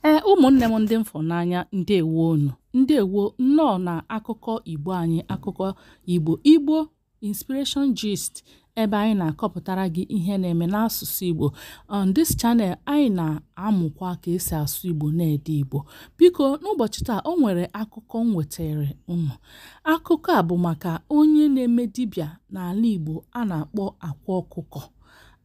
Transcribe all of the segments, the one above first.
Ee, ụmụnne m ndị m fụrụ n'anya, ndewo unu, ndewo nnọọ na akụkọ Igbo anyị, akụkọ Igbo, Igbo Inspiration Gist, ebe anyị na-akọpụtara gị ihe na-eme n'asụsụ Igbo. On this channel, anyị na-amụkwa ka esi asụ Igbo na-ede Igbo. Biko, n'ụbọchị taa, o nwere akụkọ m wetara unu. Akụkọ a bụ maka onye na-eme dibịa n'ala Igbo a na-akpọ Akwa Ọkụkọ.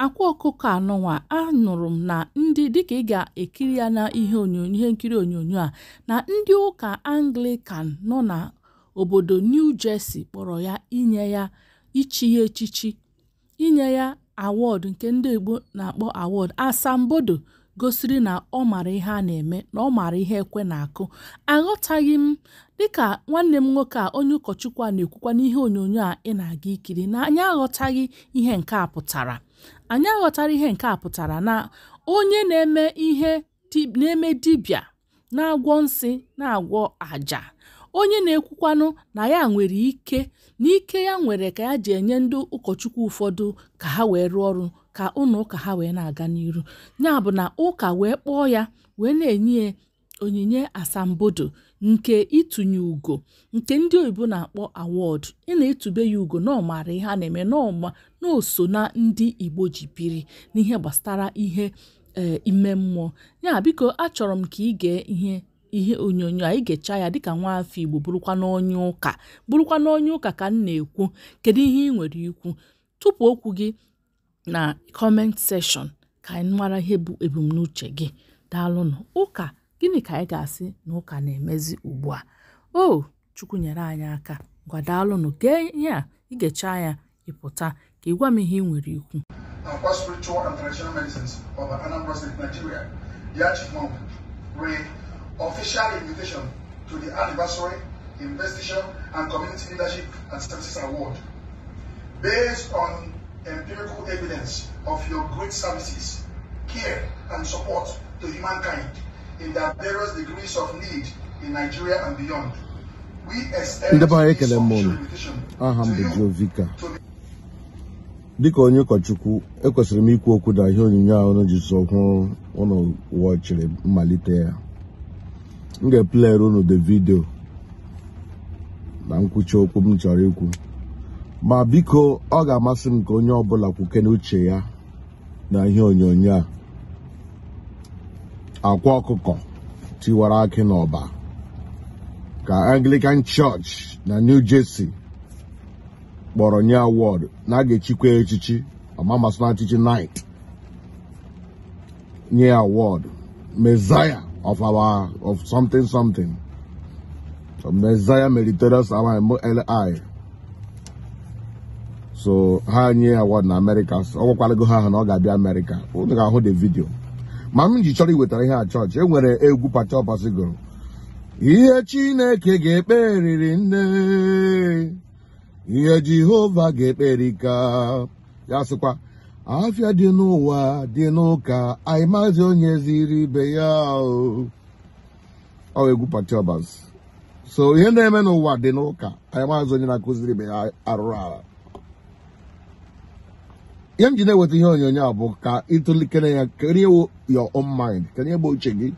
Akwa Ọkụkọ anọnwa, anụrụ m na ndị dịka ị ga-ekiri ya na ihe onyonyo, ihe nkiri onyonyo a, na ndị ụka Anglican nọ na obodo New Jersey kpọrọ ya inye ya ichi ya echichi, inye ya award nke ndị Igbo na-akpọ award asambodo, gosiri na ọ mara ihe a na-eme, na ọ mara ihe ekwe na-akụ. Aghọtaghị m, dịka nwanne m nwoke a, onye ụkọchukwu a, na-ekwukwa n'ihe onyonyo a ị na-aga ikiri, na anyị aghọtaghị ihe nke a pụtara. Anyị aghọtara ihe nke a pụtara na onye na-eme ihe na-eme dibịa, na-agwọ nsị, na-agwọ àjà, onye na-ekwukwanụ na ya nwere ike, n'ike ya nwere ka ya ji enye ndị ụkọchukwu ụfọdụ ka ha wee rụọ ọrụ ka ụlọ ụka ha wee na-aga n'iru. Ya bụ na ụka wee kpọọ ya wee na-enye ya onyinye asambodo nke ịtụnye ugo, nke ndị oyibo na-akpọ award. Ị na-etube ya ugo na ọ maara ihe a na-eme, na o so na ndị Igbo ji biri n'ihe gbasara ihe ee ime mmụọ ya. Biko, achọrọ m ka ị gee ihe onyonyo a. Ị ga-echa ya dịka nwa afọ Igbo, bụrụkwa n'onye ụka, bụrụkwa n'onye ụka ka m na-ekwu. Kedu ihe ị nwere ikwu? Tụpụ okwu gị na comment section ka anyị mara ihe bụ ebumnuche gị. Daalụnụ. Ụka gịnị ka anyị ga-asị na ụka na-emezi ugbu a? O Chukwu nyere anyị aka. Ngwa, daalụnụ. Gee ihe a, ị ga-echa ya, ịpụta ka ị gwa m ihe ị nwere ikwu. Akwa Spiritual and Traditional Medicines of Anambra State, Nigeria, the Chief Monk, read official invitation to the anniversary, investiture, and Community Leadership and Services Award. Based on empirical evidence of your great services, care, and support to humankind in their various degrees of need in Nigeria and beyond, we extend Ndị be anyị, this ekele m official unu. invitation Aha m to bụ you Jovika. to be Dịka onye ụkọchukwu, ekwesịrị m ikwu okwu na ihe onyonyo a unu ji so hụ unu wọchịrị mmalite ya. M ga-eplayere unu the video na nkwuchi okwu m chọrọ ikwu, ma biko, ọ ga-amasị m ka onye ọbụla kwuke n'uche ya na ihe onyonyo a. Akwa Ọkụkọ Tiwara Akị n'Ọba ka Anglican Church na New Jersey kpọrọ nye award na a ga-echikwa ya echichi, ọmamasị na echichi knight, nye ya award Messiah of our of something something, Messiah Meritorious LI. So ha nye ya award na America. Ọ gwakwarago ha na ọ ga-abịa America. Unu ga-ahụ the video. Ma m ji chọrọ iwetara ihe a chọọchị, e nwere egwu Pacha Ọbasi gụrụ, "Ihe Chineke ga-ekpe riri nne, ihe Jehova ga-ekperi." Ka ya sịkwa, afịa dị n'ụwa dị n'ụka, anyị maazị onye ziri ibe ya o. Ọ egwu Pacha Ọbasi. So ihe na-eme n'ụwa dị n'ụka, anyị maazị onye na-akụziri ibe ya arụrụ ala. Ihe m ji na-eweta ihe onyonyo a bụ ka ịtụlikere ya kerie your own mind, kerie bụ uche gị,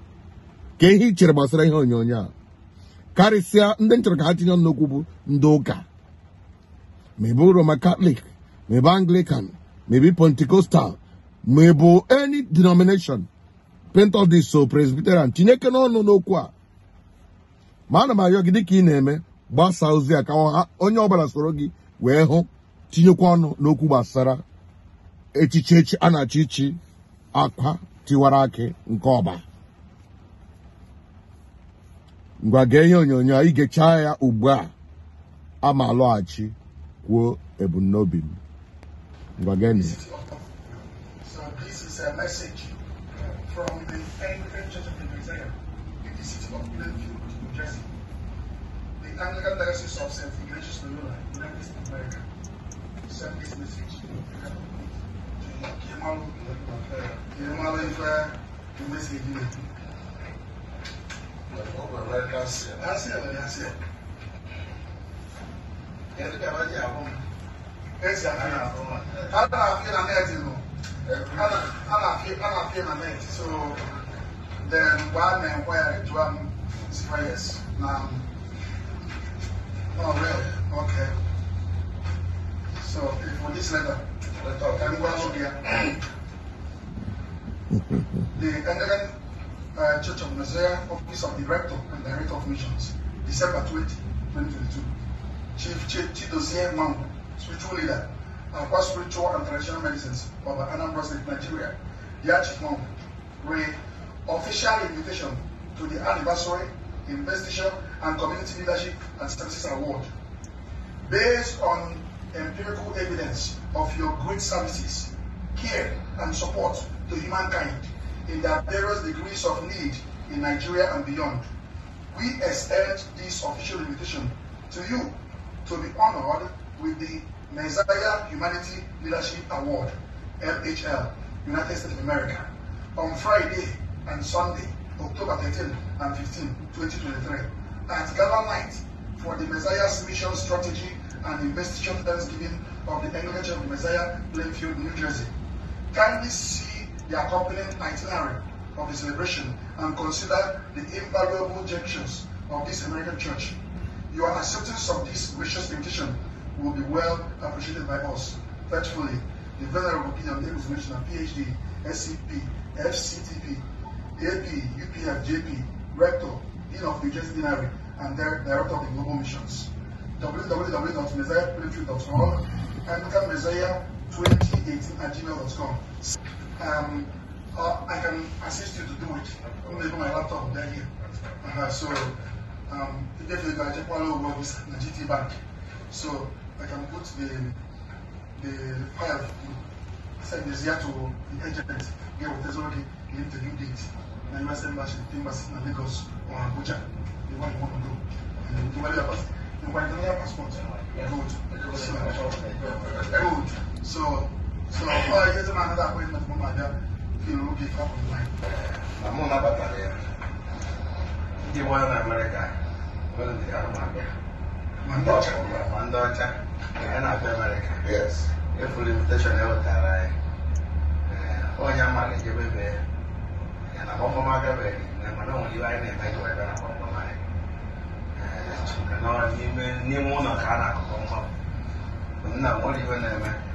ka ihe ị chere gbasara ihe onyonyo a. Karịsịa, ndị m chọrọ ka ha tinye ọnụ n'okwu bụ ndị ụka, ma ị bụ Roman Catholic, ma ị bụ Anglican, ma ị bụ Pentecostal, ma ị bụ any denomination, Pentecostal, so Presbyterian, tinyeke n'ọnụ n'okwu a. Ma ana m arịọ gị, dịka ị na-eme, gbasaa ozi a ka onye ọbụla soro gị wee hụ, tinyekwa ọnụ n'okwu gbasara echichi echi a na-achọ ichi Akwa Tiwara Akị nke Ọba. Ngwa, gee ihe onyonyo a. Igechaa ya ugbu a, ama alọghachi kwuo ebumnobi m. Ngwa, gee ya. So this is a message from the Anglican Church of the Messiah in the city of Plainfield, New Jersey. The Anglican Diocese of St. Ignatius Loyola, United States of America, sent this message to Kimalu, Kimalu ife the message is. That's it, that's it. Esi afịa. A na-afịa na net nọ. A na-afịa na net. So Then mgbe a na-enquiry jụọ m sịkwa yes na oh real, okay. So for this letter, ka m gwa gị ya. The Anglican Church of Messiah, Office of the Rector and Director of Missions, December 20, 2022. Chief Chidozie Nwangwu, Spiritual Leader, Akwa Spiritual and Traditional Medicines of Anambra State, Nigeria. Dear Chief Nwangwu, re official invitation to the anniversary, investiture, and Community Leadership and Services Award. Based on empirical evidence of your great services, care, and support to humankind in their various degrees of need in Nigeria and beyond, we extend this official invitation to you to be honored with the Messiah Humanity Leadership Award, MHL, United States of America, on Friday and Sunday, October 13 and 15, 2023, at Gala Night for the Messiah's Mission Strategy and Investiture Thanksgiving of the Anglican Church of Messiah, Plainfield, New Jersey. Kindly see the accompanying itinerary of the celebration and consider the invaluable gestures of this American church. Your acceptance of this gracious invitation will be well appreciated by us. Faithfully, the Venerable Gideon A. Uzumechina, PhD, SCP, FCTP, AP, UPF, JP, Rector, Dean of New Jersey Deanery, and Director of the Global Missions. www.messiahplainfield.org, AnglicanMessiah2018@gmail.com. I can assist you to do it. I'm going to my laptop there here. So, if you go to GT Bank, so I can put the file, send this here to the agent, get what is already the interview date, the US Embassy, the Embassy in Lagos or Abuja, the one you want to go. And you do your passport. Good. So, good. So, here's another appointment for my dad. Feel okay for online. I'm on about there. The one in America, well, the other man. One daughter, and America. Yes. If full invitation, oh, yeah, man, give me and I'm on my baby. I don't you, I never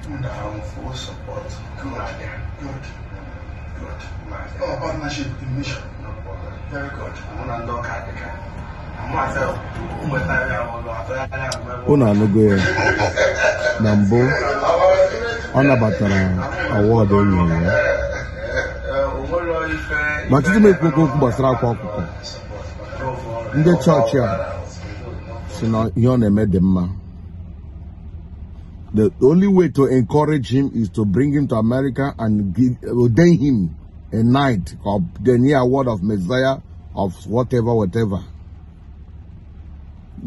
do it. I'm full support. Good. Good. Good. Oh, partnership in mission. No problem. Very good. Unu anụgo ya na mbụ ọ nabatara awọdụ e nyere ya ma tutu m ekwu okwu gbasara akwa ọkụkọ ndị chọọchị a si na ihe ọ na-eme dị mma. The only way to encourage him is to bring him to America and ordain him a knight or the new award of Messiah of whatever, whatever.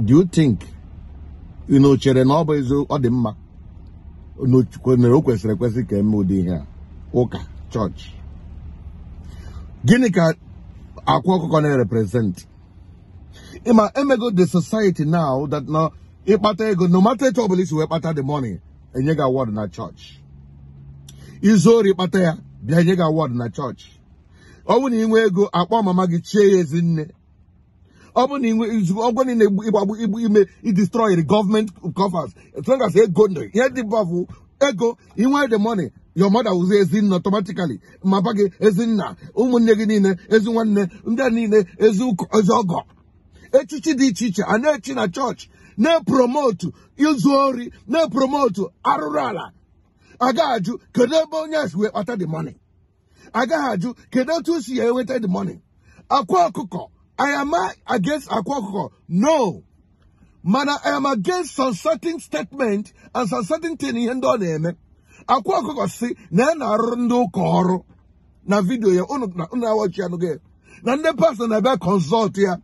Do you think you know chere na ọ bụ ezi ọ dị mma na o kwesịrị ekwesị ka eme ụdị ihe a ụka chọọchị? Gịnị ka akwa ọkụkọ na-represent? Ịma emego the society now that na ịkpata ego no matter etu ọbụla isi wee kpata the money enye gị award na chọọchị. Izu ori kpata ya bịa nye gị award na chọọchị. Ọ bụ na ị nwee ego akpọ mama gị chie ya ezi nne. Ọ bụ na ị nwee ọgwụ niile igbu ime i destroy the government coffers as long as ego ndụ ihe dị bụ ego ị nwee the money, your mother will say ezinna automatically, mapa gị ezinna, ụmụnne gị niile ezi nwanne, ndị a niile ezi ọgọ. Echichi dị iche iche a na-echi na chọọchị na-epromotu izu ori, na-epromotu arụrụ ala. Agaghị ajụ kedu ebe onye a si wee kpata the money. Agaghị ajụ kedu otu o si ya enweta the money. Akwa ọkụkọ, I am against akwa ọkụkọ? No. Mana I am against some certain statement and some certain thing ihe ndị ọ na-eme. Akwa ọkụkọ si na ya na-arụrụ ndị ụka ọrụ na vidio ya unu awọchi anụgo ya na ndị pastọ na-abịa consult ya.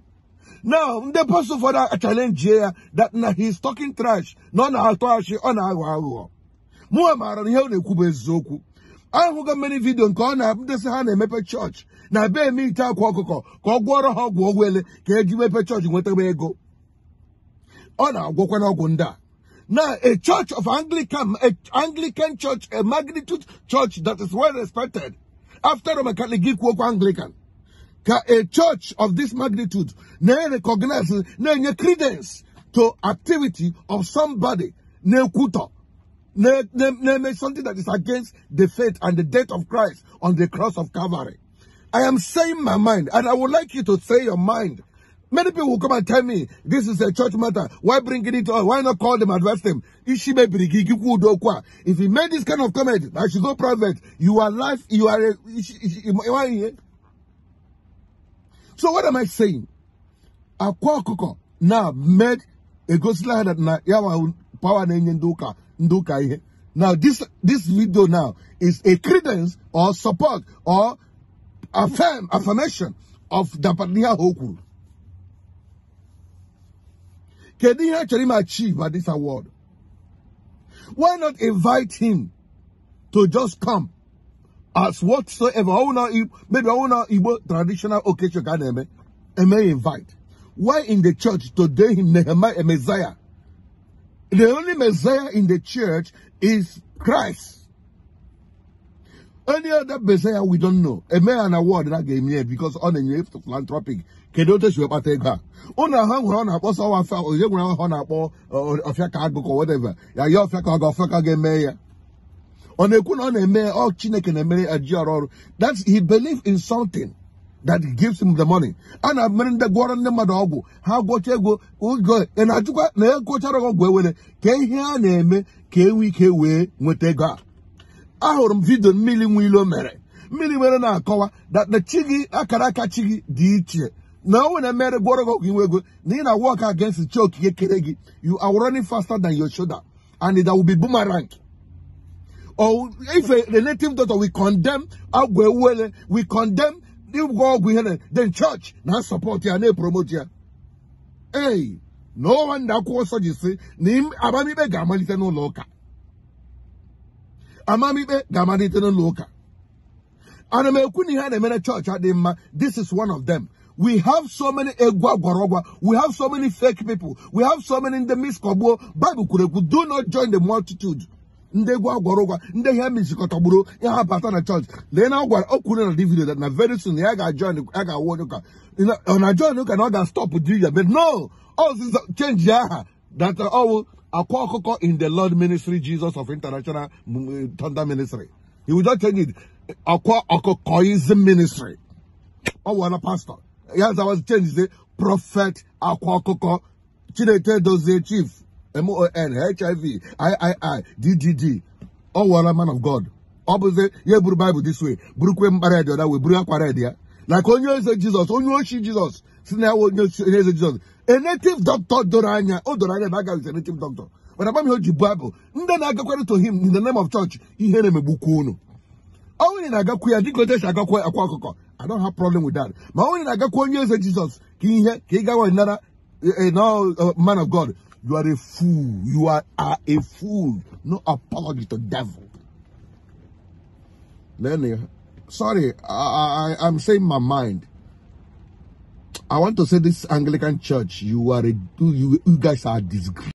Now, ndị pastọ ụfọdụ challenge ya that na he is talking trash, na ọ na-atụ achị, ọ na-aghọ aghụghọ. Mụnwa maara na ihe ọ na-ekwu bụ eziokwu. Ahụgo mmiri vidio nke ọ na-ndesị ha na-emepe chọọchị na be eme ite akwa ọkụkọ ka ọ gwọrọ ha ọgwụ ọgwụele ka eji mepe chọọchị nwetaba ego. Ọ na-agwọkwa n'ọgwụ ndị a. Now, a church of Anglican, a Anglican church, a magnitude church that is well respected. After Roman Catholic, gị kwuo okwu Anglican. Ka a church of this magnitude na-recognize, na-enye credence to activity of somebody na-ekwutọ, na-eme something that is against the faith and the death of Christ on the cross of Calvary. I am saying my mind, and I would like you to say your mind. Many people will come and tell me, this is a church matter. Why bring it up? Why not call them, advise them? If he made this kind of comment, I should go private. You are life, you are a, So what am I saying? Akwa Okuko now made a gosila that na yawa power na nduka nduka ihe. Now this video now is a credence or support or affirmation of the Dapania Hokuru. Can he actually achieve at this award? Why not invite him to just come as whatsoever? Maybe I want Igbo traditional occasion can may invite. Why in the church today him Nehemiah a Messiah? The only Messiah in the church is Christ. Any other Messiah we don't know. A man an award that gave me because on a philanthropic. Kedu otu esi wee kpata ego a? Unu ahụ nwere ọ na-akpọ sọwa afa onye nwere ahụ ọ na-akpọ ọfịa ka agụkọ whatever. Ya ya ọfịa ka ọ ga ọfịa ka ga-eme ya. Ọ na-ekwu na ọ na-eme ọ Chineke na-emere aji ọrụ ọrụ. That's he believe in something that gives him the money. A na-emere ndị gwọrọ ndị mmadụ ọgwụ ha gwọcha ego ogo ị na-ajụkwa na ya gwọchara ọgwụ ewere ka ihe a na-eme ka enwe ike wee nweta ego a. Ahụrụ m vidio mmiri nwe ilo mere. Mmiri nwere na-akọwa that na chi gị akara aka chi gị dị iche. Na ọ na mere gwọrọ gị ọgwụ inwe ego na ị na work against chi okike kere gị. You are running faster than your shoulder and there will be boomerang. Or if a native doctor we condemn agwụ ewele, we condemn ịgwọ ọgwụ ihe, then church na support ya na promote ya. Hey, no wonder akwụkwọ nsọ ji sị na amamikpe ga-amalite n'ụlọ ụka. Amamikpe ga-amalite n'ụlọ ụka. Ana m ekwu na ihe a na-eme na chọọchị adịghị mma. This is one of them. We have so many egwu agwara, we have so many fake people, we have so many ndị miskọgbuo. Bible kwuru ekwu, do not join the multitude. Ndị egwu agwara, ndị ihe misikọtagburu ya ha bata na chọọchị. Lee na ọ gwara o kwuru na the video that na very soon ya ga-join, ya ga-awụ onye ụka. Ọ na join ụka na ọ ga-stop di ya, but no, all this change ya aha that all Akwa Okuko in the Lord Ministry, Jesus of International Thunder Ministry. He will not change it. Akwa Okukoism Ministry. Oh, what a pastor. Yes, I was changed. Say, Prophet Akwa Okuko Chineke Dozie Chief M-O-N H-I-V I-I-I D-D-D. Oh, what a man of God. Obviously, yeah, buru Bible this way. Buru kwe mbara the other way. Buru akwa red, yeah. Like onye eze Jesus, onye oshi Jesus. Si na onye eze Jesus. A native doctor Doranya. Oh, Doranya, that guy is a native doctor. But about me, Bible, ndị na-agakwere to him in the name of church, ihe na-emegbukwu unu. Onye na-agakwu ya, dịka otu esi agakwu Akwa Okuko. I don't have problem with that. Ma onye na-agakwu onye eze Jesus, ka ihe ka ị gawa nara, no, man of God, you are a fool. You are a fool. No apology to devil. Lenny, sorry, I'm saying my mind. I want to say this Anglican church, you guys are disgraced.